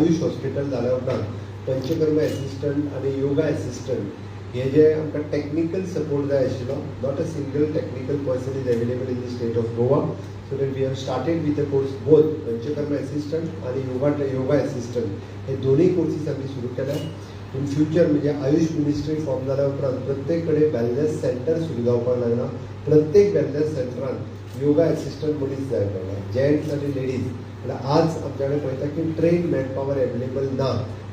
Ayush hospital जाल्या उपरांत panchakarma assistant आनी योगा एसिस्टंट हे जे आमकां टॅक्निकल सपोर्ट जाय आशिल्लो, not a single technical person is available in the state of Goa, so that we have started with a course, both panchakarma assistant आनी yoga assistant, हे दोनूय कोर्सीस आमी सुरू केल्या. इन फ्युचर म्हणजे आयुश मिनिस्ट्री फॉर्म जाल्या उपरांत प्रत्येक कडेन वेलनेस सेंटर सुरू जावपाक लागला. प्रत्येक वेलनेस सेंटरान योगा एसिस्टंट मनीस जाय पडला, जेंट्स आनी लेडीज. म्हणल्यार आज आमच्या कडेन पळयता की ट्रेन मॅन पावर एवेलेबल ना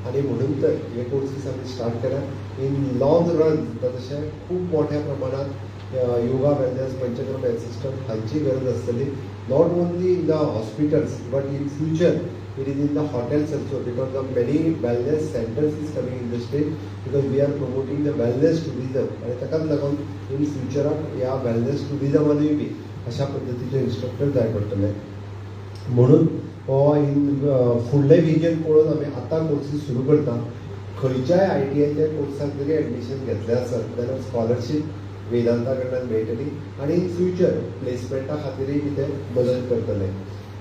आनी म्हणून तर हे कोर्सीस आमी स्टार्ट केल्या. इन लॉंग रन म्हणटा तशें खूब मोठ्या प्रमाणात योगा वेलनेस, पंचकर्म एसिस्टंट हांची गरज आसतली, not only in the hospitals but in future it is in the hotels also, because of many wellness centers is coming in the state, because we are promoting the wellness tourism. आणि ताकाच लागून in फ्युचराक ह्या wellness टुरिजमानूय बी अशा पद्दतीचे instructor जाय पडटले. म्हणून हो इन फुडलें विजन पळोवन आमी आतां कोर्सीस सुरू करता. खंयच्याय आयटीआयच्या कोर्साक जरी एडमिशन घेतलें आसत जाल्यार स्कॉलरशीप वेदांता कडल्यान मेळटली आनी इन फ्युचर प्लेसमेंटा खातीरय बी ते मदत करतले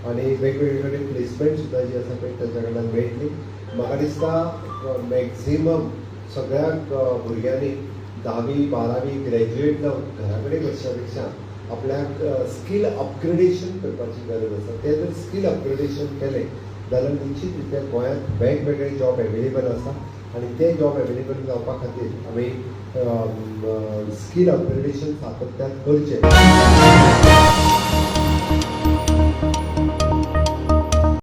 आनी वेगवेगळे कडेन प्लेसमेंट सुद्दां जी आसा पळय तांच्या कडल्यान मेळटली. म्हाका दिसता मॅक्झिमम सगळ्या भुरग्यांनी धावी, बारावी, ग्रॅज्युएट जावन घरा कडेन बसच्या पेक्षा आपल्याक स्कील अपग्रेडेशन करपाची गरज आसा. तें जर स्कील अपग्रेडेशन केलें जाल्यार निश्चित रित्या गोंयांत वेगवेगळे जॉब एवेलेबल आसा आनी ते जॉब एवेलेबल जावपा खातीर आमी स्कील अपग्रेडेशन सातत्यान करचें.